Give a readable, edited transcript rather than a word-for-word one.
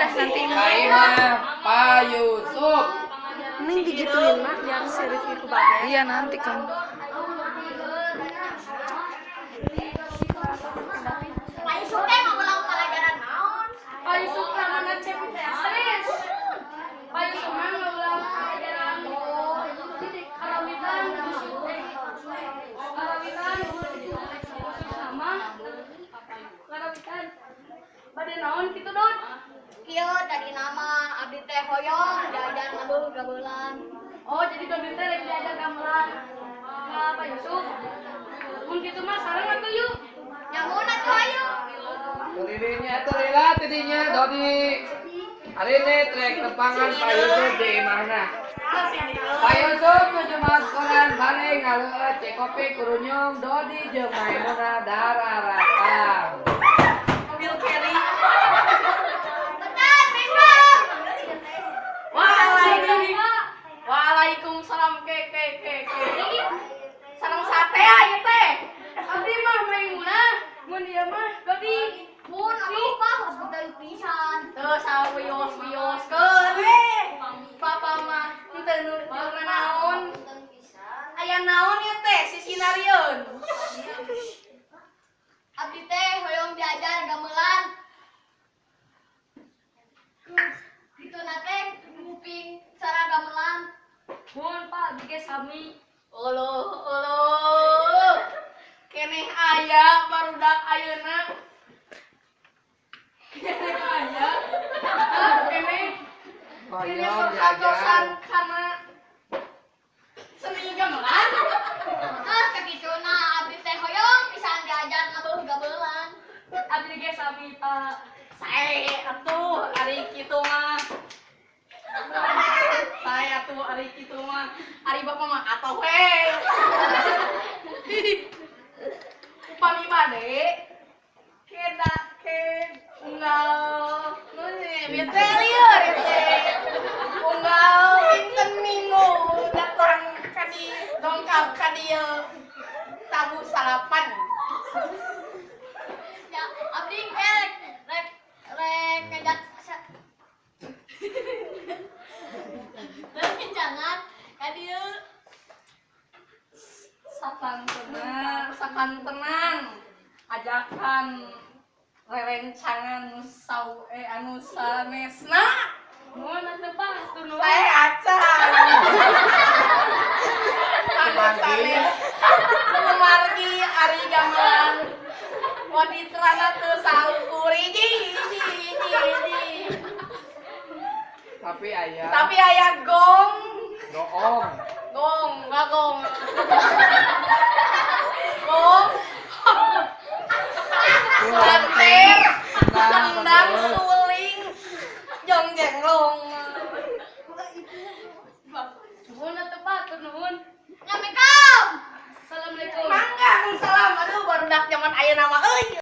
Udah nanti Kaima Pak Yusuf. Ini digituin mak yang si Rifki kebagian. Iya nanti kan. Pak Yusuf teh ngulang pelajaran naon? Pak Yusuf namanya CPTS. Pak Yusuf mah ngulang pelajaran karawitan karawitan sama karawitan. Bade naon kitu Dod? Kieu tadi nama abdi teh hoyong diajar ngabeul gamelan. Oh, jadi Dodi teh rek diajar gamelan ka Pak Yusuf. Mun kitu mah sareng atuh yuk. Nyamun atuh ayo. Tidinya atuh lila tidinya Dodi. Hari ini trek tepangan Pak Yusuf di imahna. Pak Yusuf nuju maos koran balik ngaleueut cek kopi kurunyung Dodi jeung Maimunah dararatang. Mobil carry. Bentar, Minggu. Waalaikumsalam ke ke ke ke. Sareng sate ieu teh. Abdi mah Maimunah, mun ieu mah Dodi. Mun atuh Pak hospital pisan. Teu sawios-wioskeun we. Papa mah henteu nu naon. Aya naon ieu teh sisinarieun. Abdi teh hoyong diajar gamelan. Dituna teh nguping cara gamelan. Mun Pak abdi ge sami. Uluh uluh. Keneh aya barudak ayeuna. Keneh aya. Keneh keneh Hoyong perhatosan diajar. kana seni gamelan. Ah, kakituna abdi teh hoyong pisan diajar ngabeul gamelan. Abdi ge sami Pak. Sae atuh ari kitu mah. Sae atuh ari kitu mah. Ari bapak mah atoh we. Upami bade keda ke unggal nu ieu teh lieur ieu teh. Unggal dinten Minggu datang ka di dongkap ka dieu tabuh salapan. Ya, abdi rek rek rek ngajak rencangan ka dieu. Sakan tenang, ajakan rerencangan sau anu sanesna. Mun atuh Pak, hatur nuhun. Saya acan. Anu sanes. Kumargi ari gamelan. Waditrana teu saukur hiji hiji hiji hiji. Tapi aya Tapi aya gong, goong. gong, gong. Gong. Lantir, kendang, suling, jong jenglong. Nuhun atuh Pak, hatur nuhun. Assalamualaikum. Assalamualaikum. Mangga, salam. Aduh, barudak zaman ayeuna mah euy.